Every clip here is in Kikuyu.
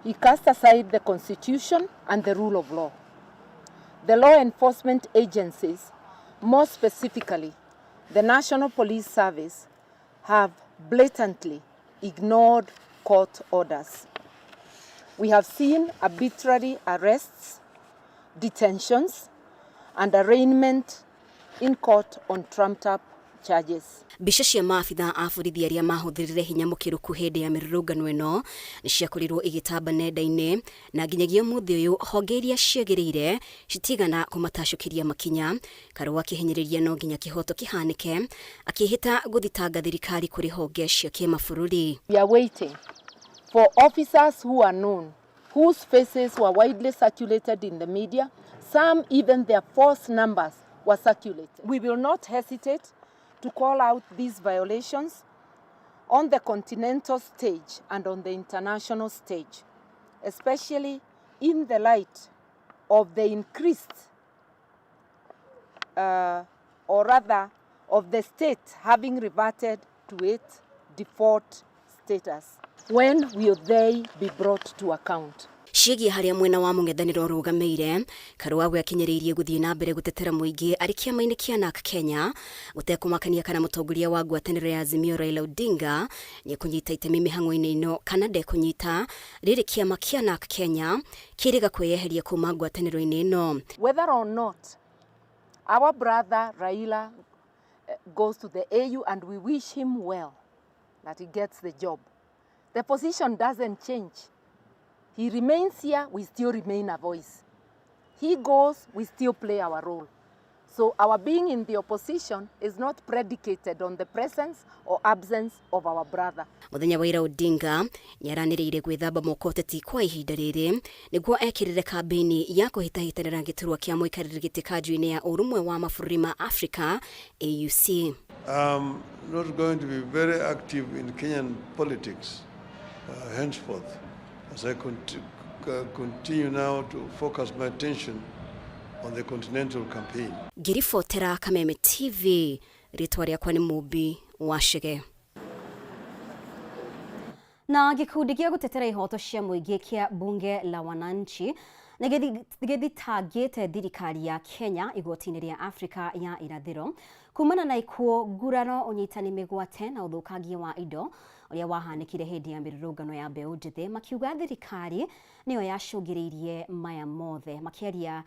He cast aside the constitution and the rule of law. The law enforcement agencies, more specifically the National Police Service, have blatantly ignored court orders. We have seen arbitrary arrests, detentions, and arraignment in court on trumped up charges. Mbica cia maabitha a borithi arĩa mahũthĩrire hinya mũkĩrũku hĩndĩ ya mĩrũrũngano ĩno nĩ ciakorirwo igĩtamba nenda-inĩ na nginyagia ũmũthĩ ũyũ honge iria ciagĩrĩire citigana kũmatacũkĩria makinya. Karũa akĩhinyĩrĩria no nginya kĩhoto kĩhanĩke, akĩhĩta gũthitanga thirikari kũrĩ honge cia kĩmabũrũri. We are waiting for officers who are known, whose faces were widely circulated in the media, some even their false numbers were circulated. We will not hesitate to call out these violations on the continental stage and on the international stage, especially in the light of the increased, or rather of the state having reverted to its default status. When will they be brought to account? Ciĩgiĩ harĩa mwena wa mũng'ethanĩro ũrũgamĩire, Karua we akinyĩrĩirie gũthiĩ na mbere gũtetera mũingĩ arĩ kĩama-inĩ kĩa NARC Kenya gũtekũmakania kana mũtongoria wa ngwatanĩro ya Azimio Raila Odinga nĩekũnyita itemi mĩhang'o-inĩ ĩno kana ndekũnyita, rĩrĩ kĩama kĩa NARC Kenya kĩrĩga kwĩyeheria kuma ngwatanĩro-inĩ ĩno. Whether or not our brother Raila goes to the AU, and we wish him well, that he gets the job, the position doesn't change. He remains here, we still remain a voice. He goes, we still play our role. So our being in the opposition is not predicated on the presence or absence of our brother. Mũthenya wa ira Odinga nĩaranĩrĩire gwĩthamba moko ũteti kwa ihinda rĩrĩ nĩguo ekĩrĩre kambĩini ya kũhĩtahĩtanĩra gĩturwa kĩa mũikarĩri gĩtĩ kanjũ-inĩ ya ũrũmwe wa mabũrũri ma Afrika AUC. I'm not going to be very active in Kenyan politics henceforth, as I continue now to focus my attention on the continental campaign. Ngĩribotera Kameme TV, rĩtwa rĩakwa nĩ Mũmbi wa Chege. Na gĩkundi gĩa gũtetera ihoto cia mũingĩ kĩa Bunge la Wananchi nĩ gĩthitangĩte thirikari ya Kenya igoti-inĩ rĩa Afrika ya irathĩro kumana na ikuũ, nguraro, ũnyitani mĩgwate na ũthũkangia wa indo ũrĩa wahanĩkire hĩndĩ ya mĩrũrũngano ya mbeũ njĩthĩ, makiuga thirikari nĩyo yacũngĩrĩirie maya mothe. Makĩaria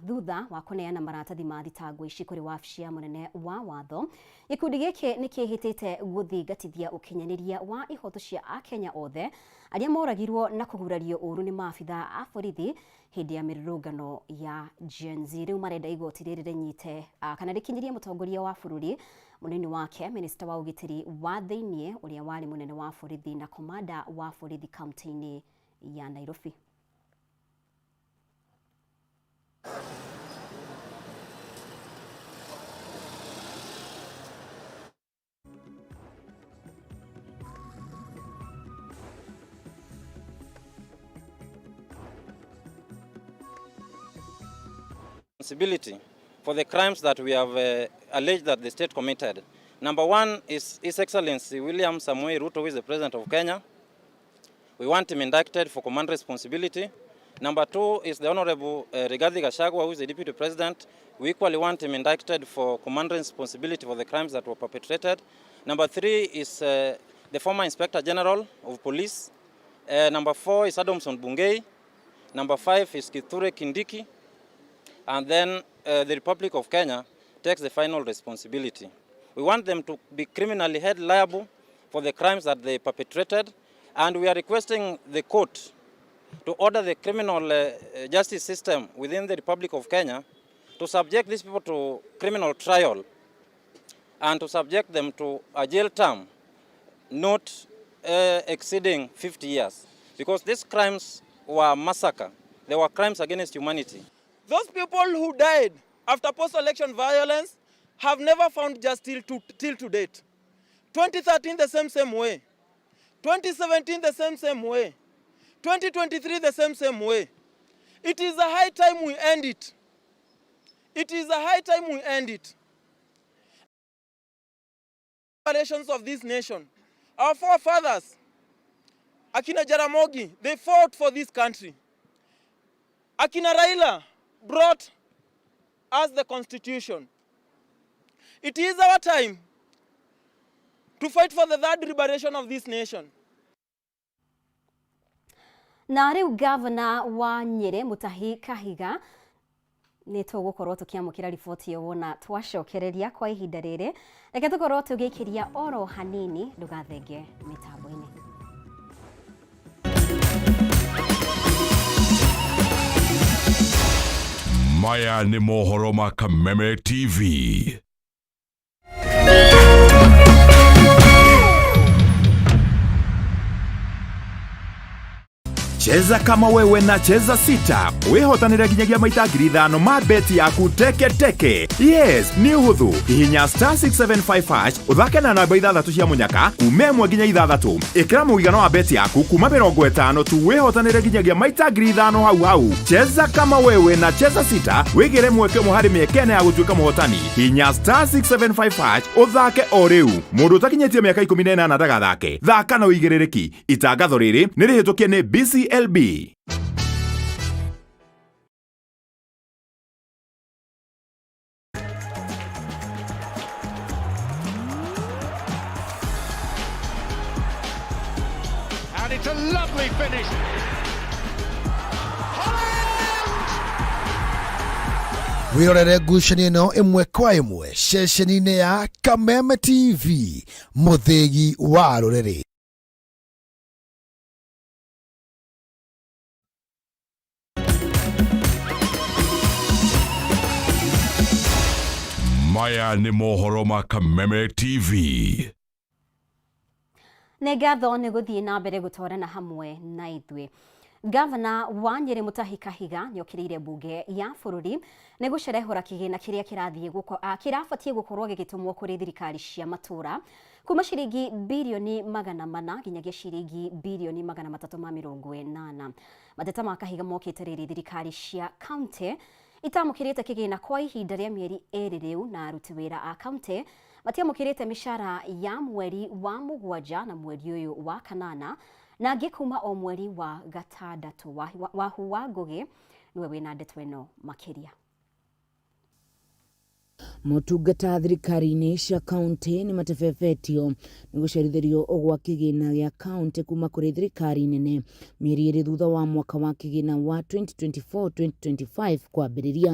thutha wa kũneana maratathi ma thitango ici kũrĩ wabici ya mũnene wa watho, gĩkundi gĩkĩ nĩ kĩhĩtĩte gũthingatithia ũkinyanĩria wa ihoto cia akenya othe arĩa moragirwo na kũgurario ũru nĩ maabitha a borithi hĩndĩ ya mĩrũrũngano ya Gen Z. Rĩu marenda igoti rĩrĩ rĩnyite kana rĩkinyĩrie mũtongoria wa bũrũri, mũnini wake, minista wa ũgitĩri wa thĩiniĩ ũrĩa warĩ mũnene wa borithi na komanda wa borithi kaunti-inĩ ya Nairobi. Responsibility for the crimes that we have alleged that the state committed. Number one is His Excellency William Samoei Ruto, who is the President of Kenya. We want him indicted for command responsibility. Number two is the Honorable Rigathi Gachagua, who is the Deputy President. We equally want him indicted for command responsibility for the crimes that were perpetrated. Number three is the former Inspector General of Police. Number four is Adamson Bungei. Number five is Kithure Kindiki. And then the Republic of Kenya takes the final responsibility. We want them to be criminally held liable for the crimes that they perpetrated, and we are requesting the court to order the criminal justice system within the Republic of Kenya to subject these people to criminal trial and to subject them to a jail term not exceeding 50 years, because these crimes were massacre. They were crimes against humanity. Those people who died after post-election violence have never found justice till to date. 2013, the same way. 2017, the same way. 2023, the same way. It is a high time we end it. It is a high time we end it. Operations of this nation, our forefathers Akina Jaramogi, they fought for this country. Akina Raila brought us the constitution. It is our time to fight for the third liberation of this nation. Na rĩu gavana wa Nyĩrĩ Mutahi Kahiga nĩ tũgũkorwo tũkĩamũkĩra riboti ĩyo wona twacokereria kwa ihinda rĩrĩ. Reke tũkorwo tũgĩikĩria oro hanini, ndũgathenge mĩtambo-inĩ. Maya nĩ mohoro ma Kameme TV. Cheza kama wewe na Cheza Sita wihotanire nginyagia maita 5,000 ma beti yaku teke teke. Yes, nĩ ũhũthũ. Hihinya star 675 hash ũthake na namba ithathatũ cia mũnyaka kuma 1 nginya 6. Ĩkĩra mũigana wa beti yaku kuma 50 tu wihotanire nginyagia maita 5,000 hau hau. Cheza kama wewe na Cheza Sita wĩgĩre mweke ũmwe harĩ mĩeke ĩna ya gũtuĩka mũhotani. Hihinya star 675 hash ũthake o rĩu. Mũndũ ũtakinyĩtie mĩaka 18 ndagathake. Thaka na ũigĩrĩrĩki. Itangatho rĩrĩ nĩ rĩhĩtũkie nĩ BCLB. And it's a lovely finish. Wĩrorere ngucanio ĩno ĩmwe kwa ĩmwe ceceni-inĩ ya Kameme TV, mũthĩgi wa rũrĩrĩ. Maya nĩ mohoro ma Kameme TV. Nĩ ngatho nĩ gũthiĩ na mbere gũtwarana hamwe na ithuĩ. Gavana wa Nyĩrĩ Mutahi Kahiga nĩokĩrĩire mbunge ya bũrũri nĩ gũcerehũra kĩgĩna kĩrĩa kĩrathiĩ kĩrabatiĩ gũkorwo gĩgĩtũmwo kũrĩ thirikari cia matũũra kuma ciringi birioni 400 nginyagia ciringi birioni 380. Mateta ma Kahiga mokĩte rĩrĩ thirikari cia kaunti itamũkĩrĩte kĩgĩna kwa ihinda rĩa mĩeri 2 rĩu, na aruti wĩra a kaunti matiamũkĩrĩte mĩcara ya mweri wa 7 na mweri ũyũ wa 8 na angĩ kuma o mweri wa 6. Wahu wa Ngũgĩ nĩwe wĩna ndeto ĩno makĩria. Motungata thirikari-inĩ cia kaunti nĩ matebebetio nĩ gũcerithĩrio gwa kĩgĩna gĩa kaunti kuma kũrĩ thirikari nene mĩeri 2 thutha wa mwaka wa kĩgĩna wa 2024-2025 kwambĩrĩria.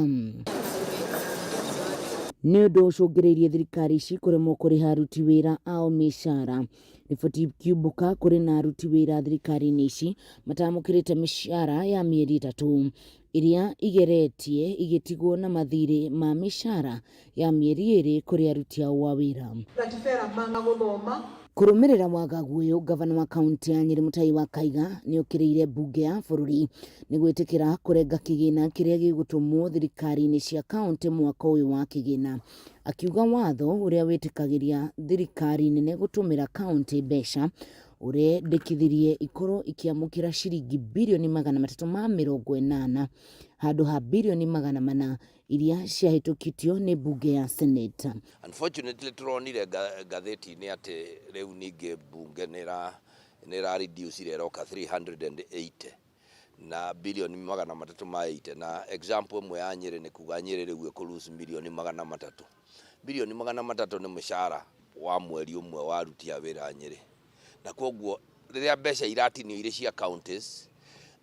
Nĩ ũndũ ũcũngĩrĩirie thirikari ici kũremwo kũrĩha aruti wĩra ao mĩcara. Riboti ikiumbũka kũrĩ na aruti wĩra thirikari-inĩ ici matamũkĩrĩte mĩcara ya mĩeri 3 iria igeretie igĩtigwo na mathirĩ ma mĩcara ya mĩeri 2 kũrĩ aruti ao a wĩra. Kũrũmĩrĩra wagagu ũyũ, gavana wa kaunti ya Nyĩrĩ Mutahi wa Kaiga nĩokĩrĩire mbunge ya bũrũri nĩ gwĩtĩkĩra kũrenga kĩgĩna kĩrĩa gĩgũtũmwo thirikari-inĩ cia kaunti mwaka ũyũ wa kĩgĩna, akiuga watho ũrĩa wĩtĩkagĩria thirikari nene gũtũmĩra kaunti mbeca ũrendekithirie ikorwo ikĩamũkĩra ciringi birioni 380 handũ ha birioni 400 iria ciahĩtũkĩtio nĩ mbunge ya Senate. Unfortunately turonire ngathĩti-inĩ atĩ rĩu ningĩ mbunge nĩ ĩra reduce ĩroka 380 na bilioni 380, na example ĩmwe ya Nyĩrĩ nĩ kuga Nyĩrĩ rĩu ĩkũ lose milioni 300. Bilioni 300 nĩ mũcara wa mweri ũmwe wa aruti a wĩra Nyĩrĩ, na koguo rĩrĩa mbeca iratinio irĩ cia counties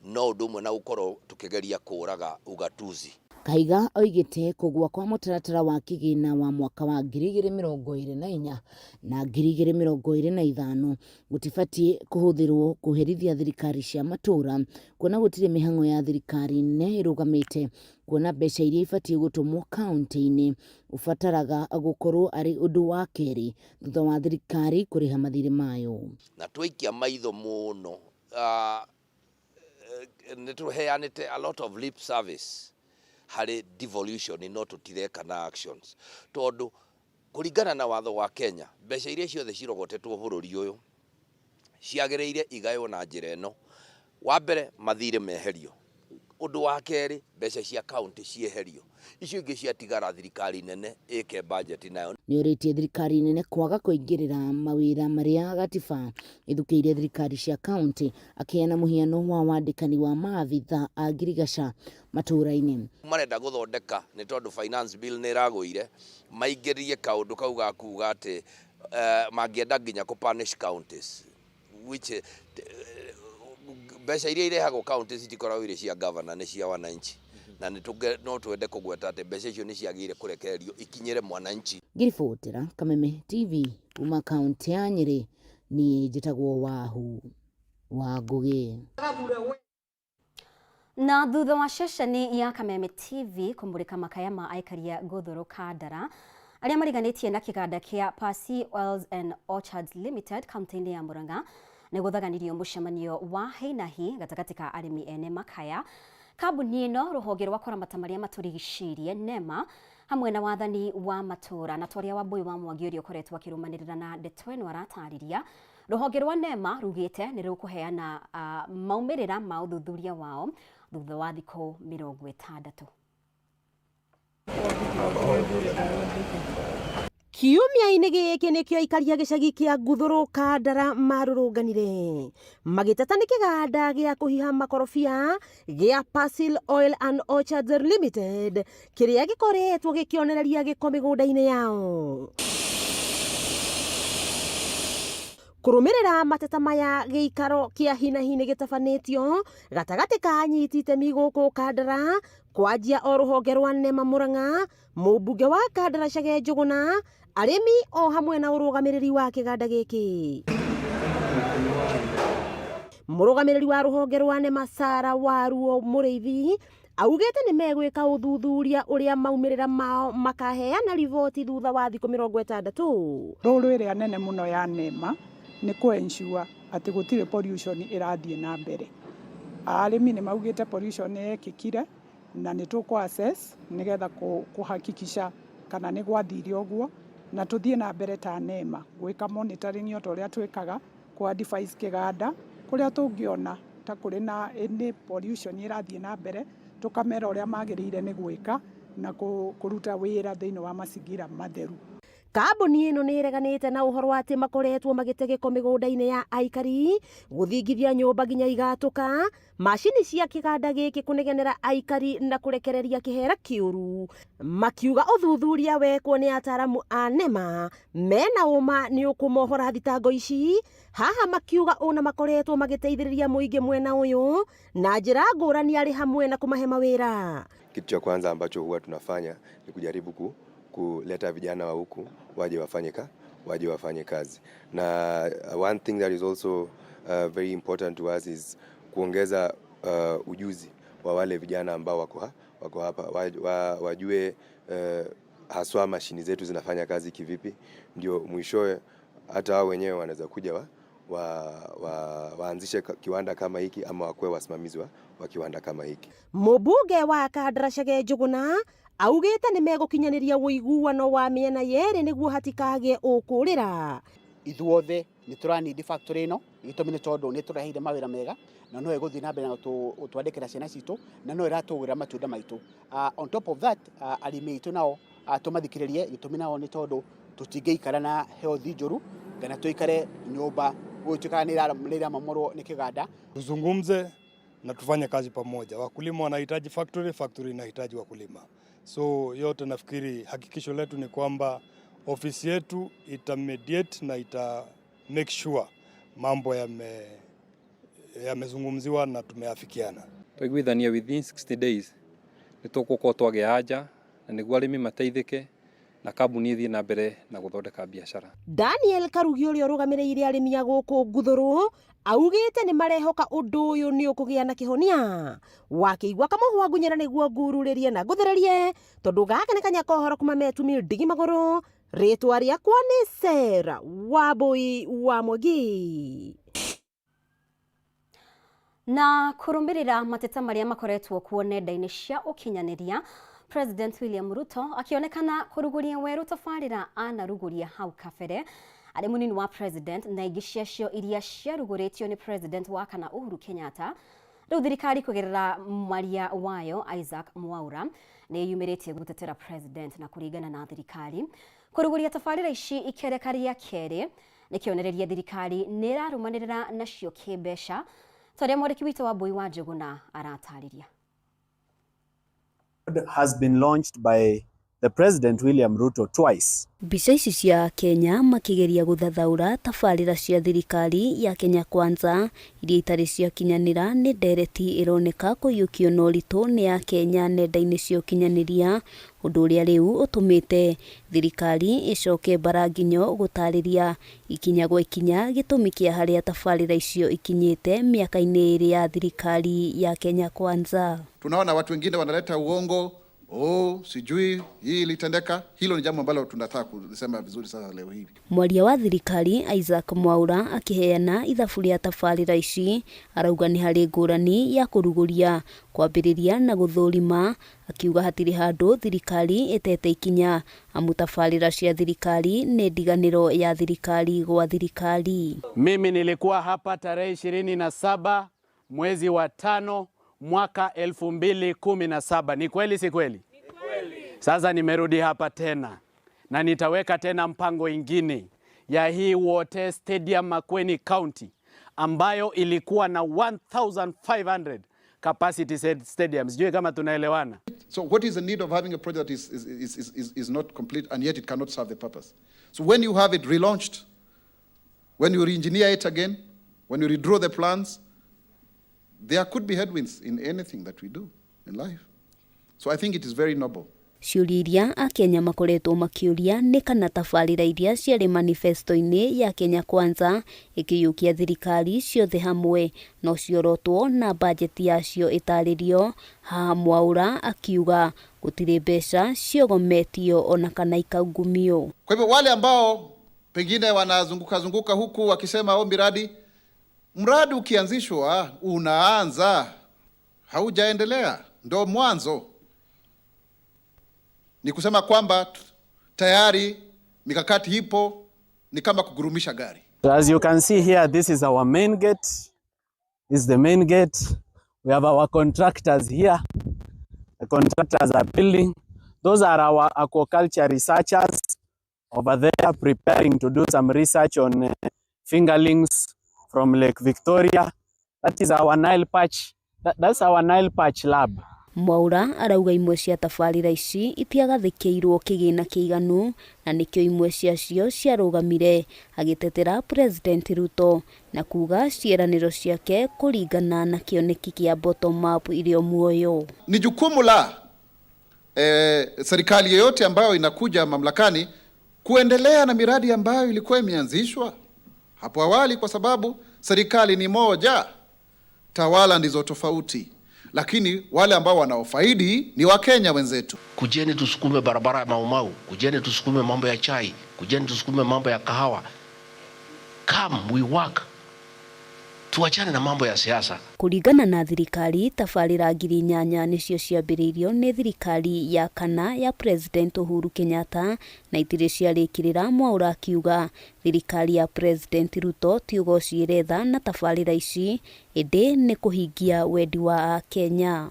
no ũndũ ũmwe na gũkorwo tũkĩgeria kũraga ugatuzi. Kahiga oigĩte kũgũa kwa mũtaratara wa kĩgĩna wa mwaka wa 2024 na 2025 gũtibatiĩ kũhũthĩrwo kũherithia thirikari cia matũũra, kuona gũtirĩ mĩhang'o ya thirikari nene ĩrũgamĩte, kuona mbeca iria ibatiĩ gũtũmwo kaunti-inĩ ũbataraga gũkorwo arĩ ũndũ wa kerĩ thutha wa thirikari kũrĩha mathirĩ mayo. Na twaikia maitho mũno, nĩ tũheanĩte a lot of lip service harĩ devolution no tũtireka na actions, tondũ kũringana na watho wa Kenya mbeca iria ciothe cirogotetwo bũrũri ũyũ ciagĩrĩire igaywo na njĩra ĩno. Wa mbere, mathirĩ meherio. Ũndũ wa kerĩ, mbeca cia county cieherio, icio ingĩ ciatigara thirikari nene ĩke budget nayo. Nĩorĩtie thirikari nene kwaga kũingĩrĩra mawĩra marĩa gatiba ĩthukĩire thirikari cia kaunti, akĩheana mũhiano wa wandĩkani wa maabitha a ngirigaca matũũra-inĩ. Marenda gũthondeka nĩ tondũ finance bill nĩ ĩragũire, maingĩrie kaũndũ kau ga kuga atĩ mangĩenda nginya kũ punish counties, which mbeca iria irehagwo counties citikoragwo irĩ cia governor, nĩ cia wananchi, na no twende kũgweta atĩ mbeca icio nĩ ciagĩrĩire kũrekererio ikinyĩre mwananchi. Ngĩribotera Kameme TV kuma kaunti ya Nyĩrĩ, niĩ njĩtagwo Wahu wa Ngũgĩ. Na thutha wa ceceni ya Kameme TV kũmũrĩka makaya ma aikaria Ngũthũrũ Kandara arĩa mariganĩtie na kĩganda kĩa Percy Oils and Orchards Limited kaunti-inĩ ya Murang'a, nĩ gũthaganirio mũcemanio wa hinahi gatagatĩ ka arĩmi ene makaya, kambuni ĩno, rũhonge rwa kũramata marĩa matũrigicĩirie NEMA, hamwe na wathani wa matũũra. Na Twaria Wambui wa Mwangi ũrĩa ũkoretwo akĩrũmanĩrĩra na ndeto ĩno aratarĩria rũhonge rwa NEMA rugĩte nĩ rũkũheana maumĩrĩra ma ũthuthuria wao thutha wa thikũ 60. Kiumia-inĩ gĩkĩ nĩkĩo aikaria gĩcagi kĩa Nguthũrũ Kandara marũrũnganire magĩteta nĩ kĩganda gĩa kũhiha makorobia gĩa Persil Oil and Orchards Limited kĩrĩa gĩkoretwo gĩkĩonereria gĩko mĩgũnda-inĩ yao. Kũrũmĩrĩra mateta maya, gĩikaro kĩa hinahi nĩ gĩtabanĩtio gatagatĩ ka anyiti itemi gũkũ Kandara, kwanjia o rũhonge rwa NEMA Murang'a, mũmbunge wa Kandara Chege Njũgũna, arĩmi o hamwe na ũrũgamĩrĩri wa kĩganda gĩkĩ. Mũrũgamĩrĩri wa rũhonge rwa NEMA Sara Waruo Mũrĩithi augĩte nĩ megwĩka ũthuthuria ũrĩa maumĩrĩra mao makaheana riboti thutha wa thikũ 60. Role ĩrĩa nene mũno ya NEMA nĩ kũ ensure atĩ gũtirĩ pollution ĩrathiĩ na mbere. Arĩmi nĩ maugĩte pollution nĩ yekĩkire na nĩ tũkũ assess nĩgetha kũhakikisha kana nĩ gwathire ũguo, na tũthiĩ na mbere ta NEMA gwĩka monitoring o ta ũrĩa twĩkaga, kũ advise kĩganda kũrĩa tũngĩona ta kũrĩ na any pollution ĩrathiĩ na mbere, tũkamera ũrĩa magĩrĩire nĩ gwĩka na kũruta wĩra thĩinĩ wa mazingira matheru. Kambuni ĩno nĩ ĩreganĩte na ũhoro atĩ makoretwo magĩte gĩko mĩgũnda-inĩ ya aikari, gũthingithia nyũmba nginya igatũka, macini cia kĩganda gĩkĩ kũnegenera aikari na kũrekereria kĩhera kĩũru. Makiuga ũthuthuria wekwo nĩ ataramu a NEMA mena ũma nĩ ũkũmohora thitango ici. Haha makiuga ũna makoretwo magĩteithĩrĩria mũingĩ mwena ũyũ na njĩra ngũrani arĩ hamwe na kũmahe mawĩra. Kitu cha kwanza ambacho huwa tunafanya ni kujaribu kuleta vijana wa huku waje wafanye kazi. Na one thing that is also very important to us is kuongeza ujuzi wa wale vijana ambao wako hapa, wajue haswa mashini zetu zinafanya kazi kivipi, ndio mwishowe hata wao wenyewe wanaweza kuja waanzishe kiwanda kama hiki ama wakuwe wasimamizi wa kiwanda kama hiki. Mũmbunge wa Kandara Chege Njũgũna augĩte nĩ megũkinyanĩria ũiguano wa mĩena yerĩ nĩguo hatikagĩe ũkũrĩra. Ithuothe nĩ tũranindi factory ĩno, gĩtũmi nĩ tondũ nĩ tũreheire mawĩra mega na no ĩgũthiĩ na mbere na gũtwandĩkĩra ciana citũ na no ĩratũgũrĩra matunda maitũ. On top of that, arĩmi aitũ nao tũmathikĩrĩrie, gĩtũmi nao nĩ tondũ tũtingĩikara na health njũru kana tũikare nyũmba gũtuĩkaga nĩ ĩramomorwo nĩ kĩganda. Tuzungumze na tufanye kazi pamoja. Wakulima wanahitaji factory, factory inahitaji wakulima. So yote nafikiri hakikisho letu ni kwamba ofisi yetu ita mediate na ita make sure mambo yamezungumziwa na tumeafikiana. Twaiguithania within 60 days nĩ tũgũkorwo twagĩa anja na nĩguo arĩmi mateithĩke na kambuni ĩthiĩ na mbere na gũthondeka biacara. Daniel Karugi ũrĩa ũrũgamĩrĩire arĩmi a gũkũ Nguthũrũ augĩte nĩ marehoka ũndũ ũyũ nĩ ũkũgĩa na kĩhonia. Wakĩigua kamũhwa ngunyĩra nĩguo ngururĩrie na ngũthererie, tondũ gaka nĩ kanya kohoro kuma metumi ndigi magũrũ. Rĩtwa rĩakwa nĩ Sarah Wambui wa Mwangi. Na kũrũmĩrĩra mateta marĩa makoretwo kuo nenda-inĩ cia ũkinyanĩria, President William Ruto akĩonekana kũrugũria werũ tabarĩra anarugũria hau kabere arĩ mũnini wa president, na ingĩ ciacio iria ciarugũrĩtio nĩ president wa kana Uhuru Kenyatta. Rĩu thirikari kũgerera mwaria wayo Isaac Mwaura nĩ yumĩrĩtie gũtetera president na kũringana na thirikari kũrugũria tabarĩra ici ikereka rĩa kerĩ nĩ kĩonereria thirikari nĩ ĩrarũmanĩrĩra nacio kĩmbeca ta ũrĩa mwandĩki witũ wa Mbui wa Njũgũna aratarĩria. Has been launched by the President William Ruto twice. Mbica ici cia Kenya makĩgeria gũthathaũra tabarĩra cia thirikari ya Kenya Kwanza iria itarĩ ciakinyanĩra nĩ ndereti ĩroneka kũiyũkio na ũritũ nĩ Akenya nenda-inĩ cia ũkinyanĩria, ũndũ ũrĩa rĩu ũtũmĩte thirikari ĩcoke mbaranginyo gũtarĩria ikinya gwa ikinya gĩtũmi kĩa harĩa tabarĩra icio ikinyĩte mĩaka-inĩ ĩrĩ ya thirikari ya Kenya Kwanza. Tunaona watu wengine wanaleta uongo, oh, sijui hii ilitendeka. Hilo ni jambo ambalo tunataka kusema vizuri sana leo hii. Mwaria wa thirikari Isaac Mwaura akĩheana ithabu rĩa tabarĩra ici arauga nĩ harĩ ngũrani ya kũrugũria kwambĩrĩria na gũthũrima, akiuga hatirĩ handũ thirikari ĩtete ikinya amu tabarĩra cia thirikari nĩ ndiganĩro ya thirikari gwa thirikari. Mimi nilikuwa hapa tarehe 27 mwezi wa 5 mwaka 2017. Ni kweli si kweli? Sasa nimerudi hapa tena na nitaweka tena mpango ingine ya hii Wote Stadium Makueni County ambayo ilikuwa na 1500 capacity stadium. Sijui kama tunaelewana. So what is the need of having a project that is not complete and yet it cannot serve the purpose? So when you have it relaunched, when you re-engineer it again, when you redraw the plans, there could be headwinds in anything that we do in life. So I think it is very noble. Ciũria iria Akenya makoretwo makĩũria nĩ kana tabarĩra iria ciarĩ manifesto-inĩ ya Kenya Kwanza ĩkĩiyũkia thirikari ciothe hamwe no ciorotwo na bajeti yacio ĩtarĩrio. Haha Mwaura akiuga gũtirĩ mbeca ciogometio ona kana ikaungumio. Kwa hivyo wale ambao pengine wanazunguka zunguka huku wakisema oh, miradi mradi ukianzishwa unaanza, haujaendelea, ndo mwanzo. Ni kusema kwamba tayari mikakati ipo, ni kama kugurumisha gari. As you can see here, this is our main gate. This is the main gate. We have our contractors here. The contractors are building. Those are our aquaculture researchers over there preparing to do some research on fingerlings from Lake Victoria. That is our Nile Perch. That's our Nile Perch lab. Mwaura arauga imwe cia tabarĩra ici itiagathĩkĩirwo kĩgĩna kĩiganu na nĩkĩo imwe ciacio ciarũgamire, agĩtetera President Ruto na kuga ciĩranĩro ciake kũringana na kĩoneki kĩa bottom up irĩ o muoyo. Ni jukumu la serikali yoyote ambayo inakuja mamlakani kuendelea na miradi ambayo ilikuwa imeanzishwa hapo awali, kwa sababu serikali ni moja, tawala ndizo tofauti, lakini wale ambao wanaofaidi ni Wakenya wenzetu. Kujeni tusukume barabara ya Mau Mau, kujeni tusukume mambo ya chai, kujeni tusukume mambo ya kahawa. Come we work. Tuachane na mambo ya siasa. Kũringana na thirikari, tabarĩra 8,000 nĩcio ciambĩrĩirio nĩ thirikari ya kana ya President Uhuru Kenyatta na itirĩ ciarĩkĩrĩra. Mwaura akiuga thirikari ya President Ruto ti ũgoci ĩretha na tabarĩra ici ĩndĩ nĩ kũhingia wendi wa Akenya.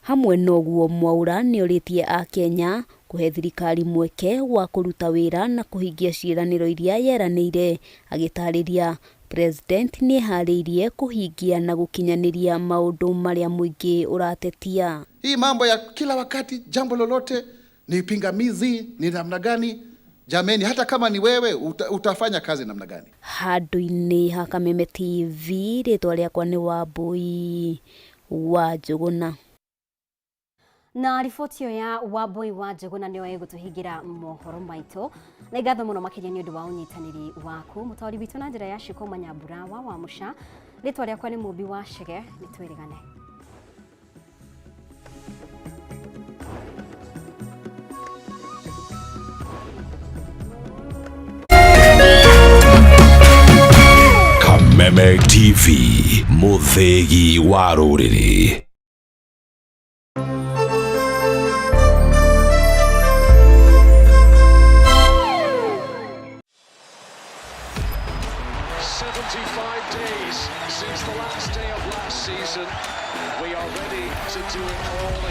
Hamwe na ũguo, Mwaura nĩorĩtie Akenya kũhe thirikari mweke wa kũruta wĩra na kũhingia ciĩranĩro iria yeranĩire, agĩtarĩria President nĩeharĩirie kũhingia na gũkinyanĩria maũndũ marĩa mũingĩ ũratetia. Hii mambo ya kila wakati jambo lolote ni pingamizi, ni namna gani? Jameni, hata kama ni wewe utafanya kazi namna gani? Handũ-inĩ ha Kameme TV, rĩtwa rĩakwa nĩ Wambui wa Njũgũna. Na riboti ĩyo ya Wambui wa Njũgũna nĩyo ĩgũtũhingĩra mohoro maitũ, na ngatho mũno makĩria nĩ ũndũ wa ũnyitanĩri waku. Mũtaũri witũ na njĩra ya Shiko Manyambura wa Wamũca, rĩtwa rĩakwa nĩ Mũmbi wa Chege, nĩ twĩrĩgane. Kameme TV, mũthĩgi wa rũrĩrĩ.